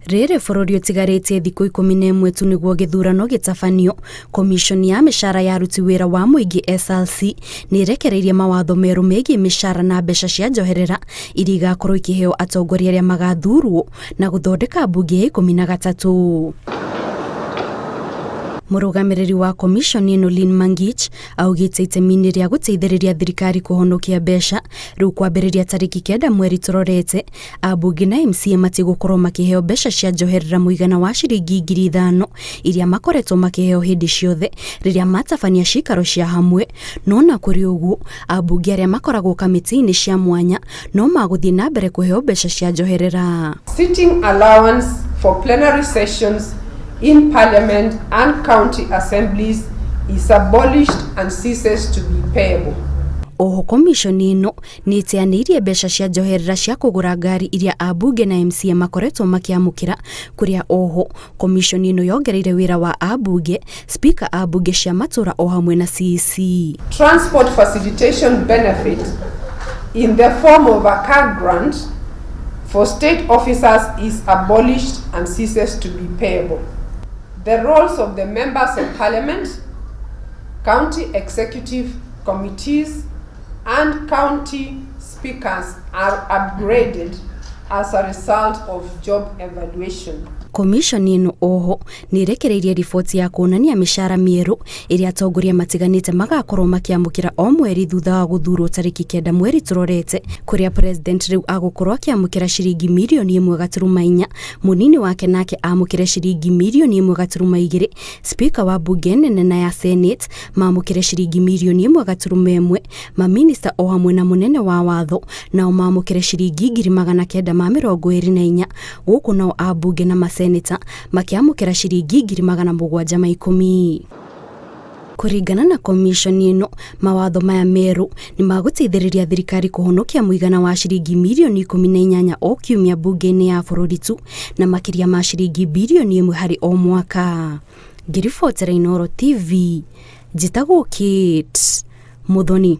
Rĩrĩ bũrũri ũtigarĩtie thikũ 11 tu nĩguo gĩthurano gĩtabanio, Komishoni ya mĩcara ya aruti wĩra wa mũingĩ SRC nĩ ĩrekereirie mawatho merũ megiĩ mĩcara na mbeca cia njoherera iria igakorwo ikĩheo atongoria arĩa magathurwo na gũthondeka mbunge ya 13. Mũrũgamĩrĩri wa komishoni ĩno Lynn Mangich augĩte itemi-inĩ rĩa gũteithĩrĩria thirikari kũhonokia mbeca rĩu kwambĩrĩria tarĩki 9 mweri tũrorete, ambunge na MCA matigũkorwo makĩheo mbeca cia njoherera mũigana wa ciringi 5,000 iria makoretwo makĩheo hĩndĩ ciothe rĩrĩa matabania cikaro cia hamwe. No na kũrĩ ũguo, ambunge arĩa makoragwo kamĩtĩ-inĩ cia mwanya no magũthiĩ na mbere kũheo mbeca cia njoherera. Sitting allowance for plenary sessions in Parliament and county assemblies is abolished and ceases to be payable. Oho komishoni ĩno nĩ ĩteanĩirie mbeca cia njoherera cia kũgũra ngari iria ambunge na MCA makoretwo makĩamũkĩra, kũrĩa oho komishoni ĩno yongereire wĩra wa ambunge, speaker a mbunge cia matũra o hamwe na CEC. Transport facilitation benefit in the form of a car grant for state officers is abolished and ceases to be payable. The roles of the members of parliament, county executive committees and county speakers are upgraded as a result of job evaluation. Komishoni ĩno oho nĩ ĩrekereirie riboti ya kuonania mĩcara mĩerũ ĩrĩa atongoria matiganĩte magakorwo makĩamũkĩra o mweri thutha wa gũthurwo tarĩki 9 mweri tũrorete, kũrĩa president rĩu agũkorwo akĩamũkĩra ciringi mirioni 1.4, mũnini wake nake amũkĩre ciringi mirioni 1.2, speaker wa mbunge nene na ya senate mamũkĩre ciringi mirioni 1.1, maminista o hamwe na mũnene wa watho nao mamũkĩre ciringi 924,000, gũkũ nao ambunge na maseneta makĩamũkĩra ciringi 710,000. Kũringana na komishoni ĩno, mawatho maya merũ nĩ magũteithĩrĩria thirikari kũhonokia mũigana wa ciringi mirioni 18 o kiumia mbunge-inĩ ya bũrũri tu, na makĩria ma ciringi birioni 1 harĩ o mwaka. Ngĩribotera Inooro TV, njĩtagwo Kate Muthoni.